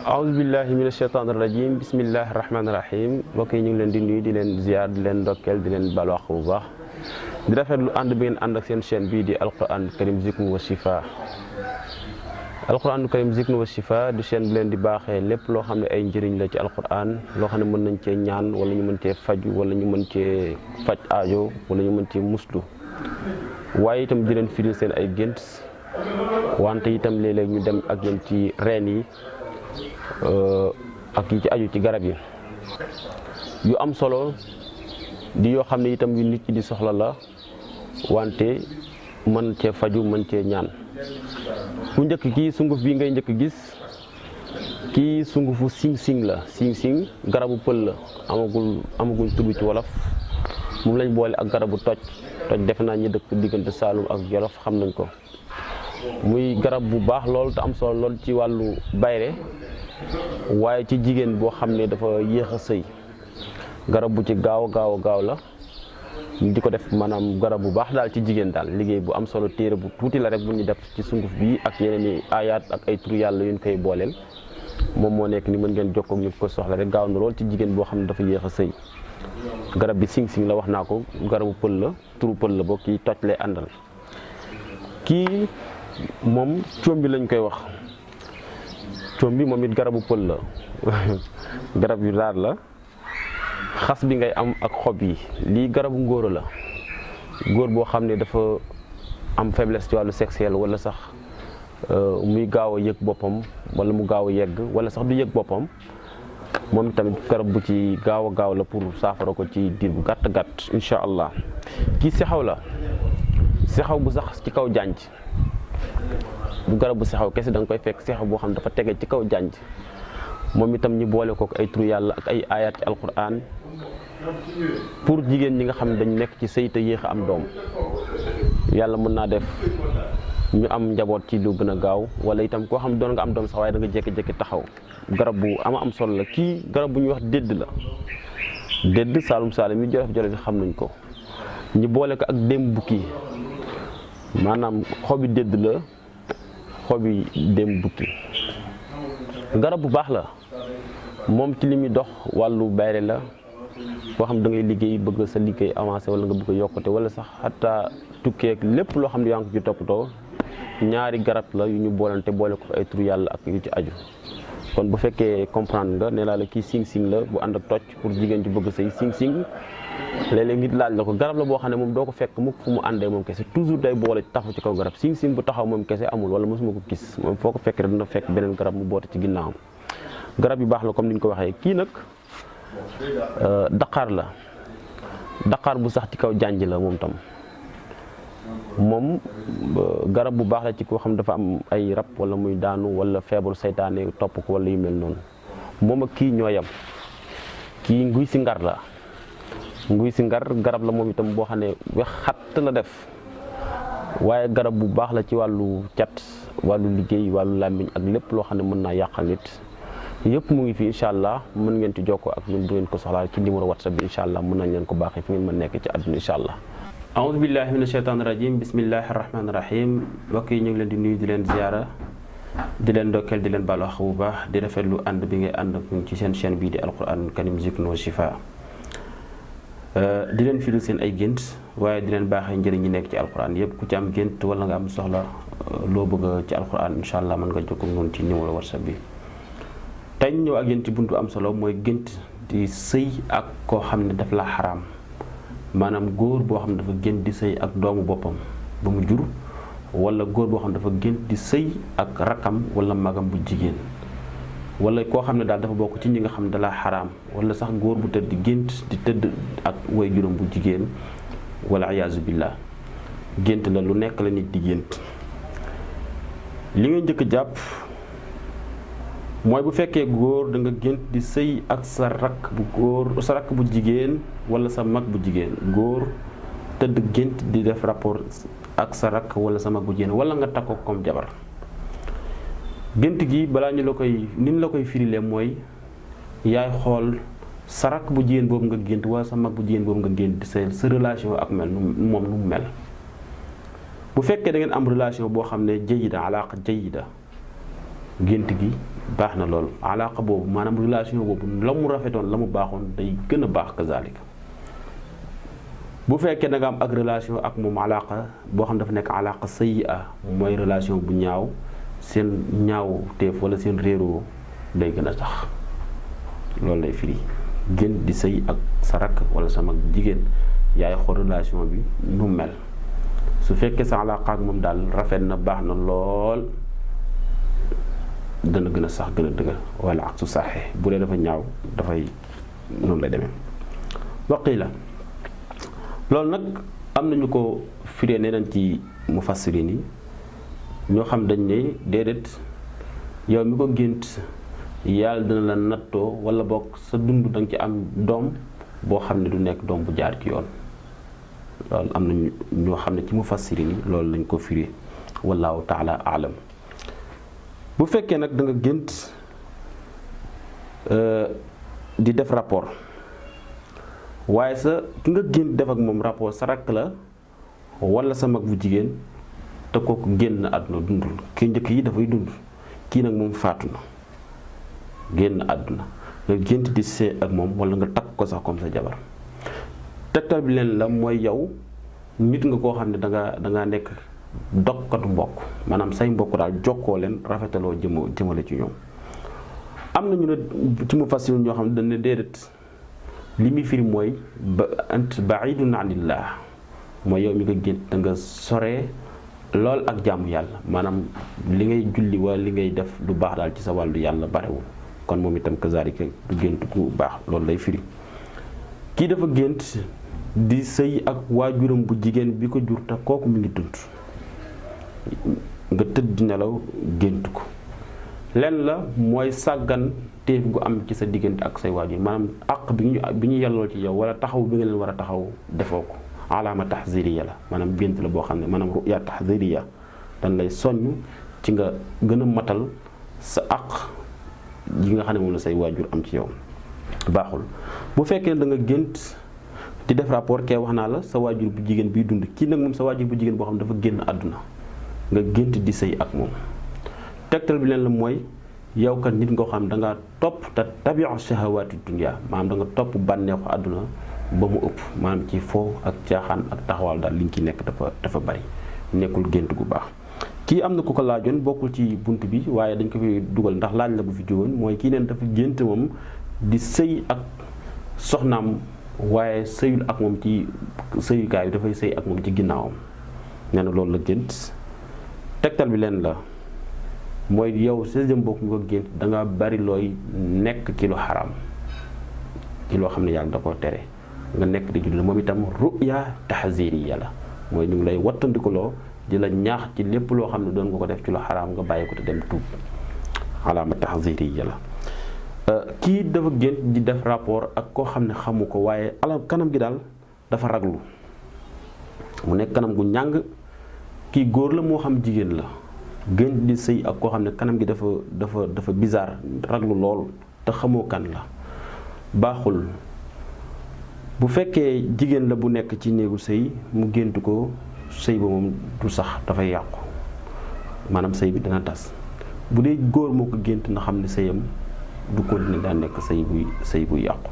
aouzu billahi mina shaytaani rajim bismillahi rahmaani rahim mbokk yi ñu ngi leen di nuyu di leen ziar di leen ndokkeel di leen baal wax bu baax di rafetlu ànd bi ngeen ànd ak seen chaîne bii di alquran karim zikru wa shifa. alquran karim zikru wa shifa di chaîne bi leen di baaxee lépp loo xam ne ay njëriñ la ci alquran loo xam ne mën nañ cee ñaan wala ñu mën cee faju wala ñu mën cee faj aajo wala ñu mën cee muslu waaye itam di leen firil seen ay gént wante itam léeg-léeg ñu dem ak yéen ci reen yi ak yi ci aju ci garab yi yu am solo di yoo xam ne itam yu nit ki di soxla la wante mën cee faju mën cee ñaan. bu njëkk kii sunguf bi ngay njëkk gis kii sungufu sing-sing la sing-sing garabu pël la amagul tudd ci wolof moom lañ boole ak garabu toj defe naa ñi dëkk diggante Saalum ak Jolof xam nañ ko muy garab bu baax lool te am solo lool ci wàllu bayre waaye ci jigéen boo xam ne dafa yéex a sëy garab bu ci gaaw la di ko def maanaam garab bu baax daal ci jigéen daal liggéey bu am solo téere bu tuuti la rek bu ñu def ci sunguf bi ak yeneen i ayaat ak ay turu yàlla yu ñu koy booleel moom moo nekk ni mën ngeen jokkoo ak ñu ko soxla rek gaaw na lool ci jigéen boo xam ne dafa yéex a sëy garab bi sing-sing la wax naa ko garabu pël la turu pël la boo kii toj lay àndal kii moom coom bi lañ koy wax coom bi moom it garabu pël la garab yu raar la xas bi ngay am ak xob yi lii garabu ngóora la góor boo xam ne dafa am faiblesse ci wàllu sexuel wala sax muy gaaw a yëg boppam wala mu gaaw a yegg wala sax du yëg boppam moom tamit garab bu ci gaaw la pour saafara ko ci diir bu gàtt incha allah. kii sexaw la sexaw bu sax ci kaw jànj bu garab bu sexaw kese da nga koy fekk sexaw boo xam ne dafa tege ci kaw jànj moom itam ñu boole ko ay turu yàlla ak ay ayat ci alquran pour jigéen ñi nga xam ne dañu nekk ci sëy te yéex a am doom yàlla mën naa def ñu am njaboot ci lu gën a gaaw wala itam koo xam ne doon nga am doom sax waaye da nga jékki-jékki taxaw garab bu am solo la kii garab bu ñuy wax dédd la dédd saalum yi jolof xam nañ ko ñu boole ko ak déem bukki maanaam xobi dédd la xobi déem bukki garab bu baax la moom ci li muy dox wàllu bayre la koo xam da ngay liggéey bëgg sa liggéey avancé wala nga bëgg a yokkute wala sax xataa tukkeek lépp loo xam ne yaa ngi ko ci toppatoo ñaari garab la yu ñu boolante boole ko ay turu yàlla ak yu ci aju kon bu fekkee comprendre nga ne laa la kii sing-sing la bu ànd ak toj pour jigéen ci bëgg say sing-sing léeg-léeg nit laaj la ko garab la boo xam ne moom doo ko fekk mukk fu mu àndee moom kese toujours day boole taxaw ci kaw garab sing-sing bu taxaw moom kese amul wala mosuma ko gis moom foo ko fekk rek dina fekk beneen garab mu boote ci ginnaawam garab yu baax la comme ni ñu ko waxee kii nag daqaar bu sax ci kaw jànj la moom tam moom garab bu baax la ci koo xam dafa am ay rab wala muy daanu wala feebaru saytaane topp ko wala yu mel noonu moom ak kii ñoo yam kii nguy si ngar la nguy si ngar garab la moom itam boo xam ne wex xatt la def waaye garab bu baax la ci wàllu cat wàllu liggéey wàllu làmmiñ ak lépp loo xam ne mën naa yàqal nit yëpp mu ngi fi incha allah mën ngeen ci jokkoo ak ñun bu ngeen ko soxlaa ci numéro whatsapp bi incha allah mën nañ leen ko baaxee fi ngeen mën nekk ci àdduna incha allah. aouzu billahi mina shaytaani rajim bismillahi rahmaani rahim mbokk yi ñu ngi leen di nuyu di leen ziyaara di leen ndokkeel di leen baalu àq bu baax di rafetlu ànd bi ngay ànd ak ci seen chaîne bii di alquran karim zikru wa shifa di leen firil seen ay gént waaye di leen baaxee njëriñ ñi nekk ci alquran yëpp ku ci am gént wala nga am soxla loo bëgg ci alquran incha allah mën nga jokkoo noonu ci numéro whatsapp bi. tey ñëw ak yéen ci buntu am solo mooy gént di sëy ak koo xam ne daf la xaraam maanaam góor boo xam ne dafa gént di sëy ak doomu boppam ba mu jur wala góor boo xam ne dafa gént di sëy ak rakam wala magam bu jigéen wala koo xam ne daal dafa bokk ci ñi nga xam ne da la xaraam wala sax góor bu tëdd di gént di tëdd ak way juróom bu jigéen wala iyaazu billah gént la lu nekk la nit di gént li nga njëkk jàpp mooy bu fekkee góor da nga gént di sëy ak sa rakk bu jigéen wala sa mag bu jigéen góor tëdd gént di def rapport ak sa rakk wala sa mag bu jigéen wala nga takko comme jabar gént gi balaa ñu la koy nin la koy firile mooy yaay xool sa rakk bu jigéen boobu nga gént wala sa mag bu jigéen boobu nga gént di sëy sa relation ak moom nu mu mel bu fekkee da ngeen am relation boo xam ne jayida alaaqa jayida gént gi baax na lool alaaqa boobu maanaam relation boobu la mu rafetoon la mu baaxoon day gën a baax kazalika. bu fekkee da nga am ak relation ak moom alaaqa boo xam dafa nekk alaaqa sayyi'a mooy relation bu ñaaw seen ñaaw teef wala seen réeroo day gën a tax loolu lay firi gént di sëy ak sa rakk wala sa mag jigéen yaay xool relation bi nu mel. su fekkee sa alaaqa ak moom daal rafet na baax na lool dana gën a sax gën a dëgër wala ak su saxee bu dee dafa ñaaw dafay noonu lay demee. waqi la loolu nag am nañu ko firee neneen ci mufassirin yi ñoo xam dañ ne déedéet yow mi ko gént yàlla dina la nattoo wala bokk sa dund danga ci am doom boo xam ne du nekk doom bu jaar ci yoon. loolu am na ñoo xam ne ci mufassirin yi loolu lañ ko firee wallahu taala alam. bu fekkee nag da nga gént di def rapport waaye sa ki nga gént def ak moom rapport sa rakk la wala sa mag bu jigéen te kooku génn àdduna dundul ki njëkk yi dafay dund kii nag moom faatu na génn àdduna nga gént di see ak moom wala nga takk ko sax comme sa jabar. tegtal bi leen la mooy yow nit nga koo xam ne danga nekk dokkatu mbokk maanaam say mbokk daal jokkoo leen rafetaloo jëmale ci ñoom. am na ñu ne ci mu fasil ñoo xam ne dañ ne déedéet li muy firi mooy ant baidun anillah mooy yow mi nga gént da nga soree lool ak jaamu yàlla maanaam li ngay julli wala li ngay def lu baax daal ci sa wàllu yàlla barewul kon moom itam kazalika du gént ku baax loolu lay firi. kii dafa gént di sëy ak waajuram bu jigéen bi ko jur te kooku mi ngi dund nga tëdd di nelaw gént ko lenn la mooy sàggan téef gu am ci sa diggante ak say waajur maanaam àq bi ñu yelloo ci yow wala taxaw bi nga leen war a taxaw defoo ko alaama tahziriya la maanaam gént la boo xam ne maanaam ruya tahziriya dañ lay soññ ci nga gën a matal sa àq yi nga xam ne moom la say waajur am ci yow baaxul. bu fekkee da nga gént di def rapport kee wax naa la sa waajur bu jigéen biy dund kii nag moom sa waajur bu jigéen boo xam ne dafa génn àdduna nga gént di sëy ak moom tegtal bi leen la mooy yow kat nit nga xam da nga topp te tabiu shahawaati dunya maanaam da nga topp bànneexu àdduna ba mu ëpp maanaam ci foo ak caaxaan ak taxawal daal li nga ci nekk dafa bari nekkul gént gu baax. kii am na ku ko laajoon bokkul ci bunt bi waaye dañ ko fi dugal ndax laaj la bu fi jógoon mooy kii neen dafa gént moom di sëy ak soxnaam waaye sëyul ak moom ci sëyukaay bi dafay sëy ak moom ci ginnaawam nee na loolu la gént. tegtal bi leen la mooy yow sa jëm bokk nga ko gént da nga bari looy nekk ci lu xaraam ci loo xam ne yàlla da koo tere nga nekk di julli moom itam ruya tahziriya la mooy ñu ngi lay wattandikuloo di la ñaax ci lépp loo xam ne doon nga ko def ci lu xaraam nga bàyyi ko te dem tuub alaama tahziriya la. kii dafa gént di def rapport ak koo xam ne xamu ko waaye kanam gi daal dafa raglu mu nekk kanam gu ñàng kii góor la moo xam jigéen la gént di sëy ak koo xam ne kanam gi dafa bizarre raglu lool te xamoo kan la baaxul. bu fekkee jigéen la bu nekk ci néegu sëy mu gént ko sëy ba moom du sax dafay yàqu maanaam sëy bi dana tas. bu dee góor moo ko gént na xam ne sëyam du continuer daa nekk sëy buy yàqu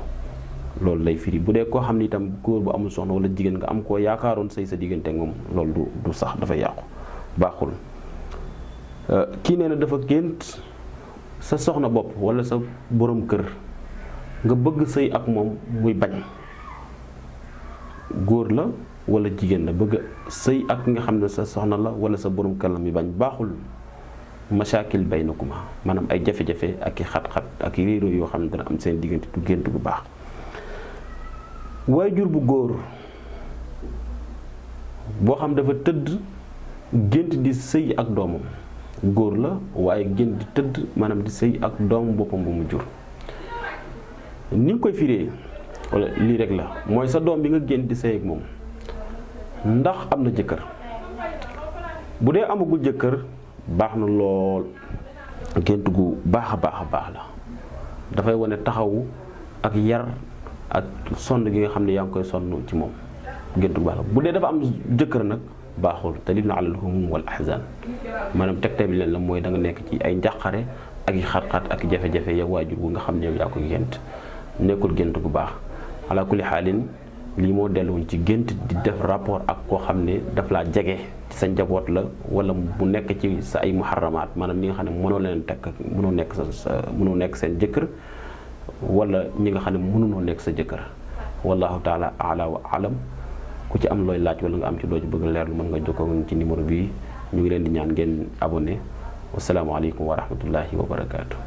loolu lay firi. bu dee koo xam ne itam góor bu amul soxna wala jigéen nga am koo yaakaaroon sëy sa diggante ak moom loolu du sax dafay yàqu baaxul. kii nee na dafa gént sa soxna bopp wala sa borom kër nga bëgg sëy ak moom muy bañ góor la wala jigéen la bëgg sëy ak nga xam ne sa soxna la wala sa borom kër la muy bañ baaxul. masaakil baynakuma maanaam ay jafe-jafe ak i xat-xat ak i réeroo yoo xam ne dana am seen diggante du gént gu baax. waajur bu góor boo xam dafa tëdd gént di sëy ak doomam góor la waaye gént di tëdd maanaam di sëy ak doomu boppam bu mu jur ni nga koy firee wala lii rek la mooy sa doom bi nga gént di sëy ak moom ndax am na jëkkër. bu dee amagul jëkkër baax na lool gént gu baax a baax la dafay wane taxawu ak yar ak sonn gi nga xam ne yaa ngi koy sonn ci moom gént gu baax la. bu dee dafa am jëkkër nag baaxul te li na alal humum wal ahzan maanaam tegtal bi leen la mooy da nga nekk ci ay njàqare ak i xat-xat ak jafe-jafe yow waajur wu nga xam ne yow yaa ko gént nekkul gént gu baax ala kulli xaalin lii moo delluwoon ci gént di def rapport ak koo xam ne daf laa jege ci sa njaboot la wala mu nekk ci sa ay muharramaat maanaam ñi nga xam ne mënoo leen tekk mënoo nekk mënoo nekk seen jëkkër wala ñi nga xam ne mënunoo nekk sa jëkkër wallahu taala ala wa alam ku ci am looy laaj wala nga am ci loo ci bëgg leerlu mën nga jokkoo ci numéro bi ñu ngi leen di ñaan ngeen abonné wasalaamaaleykum wa rahmatullahi wa barakaatu.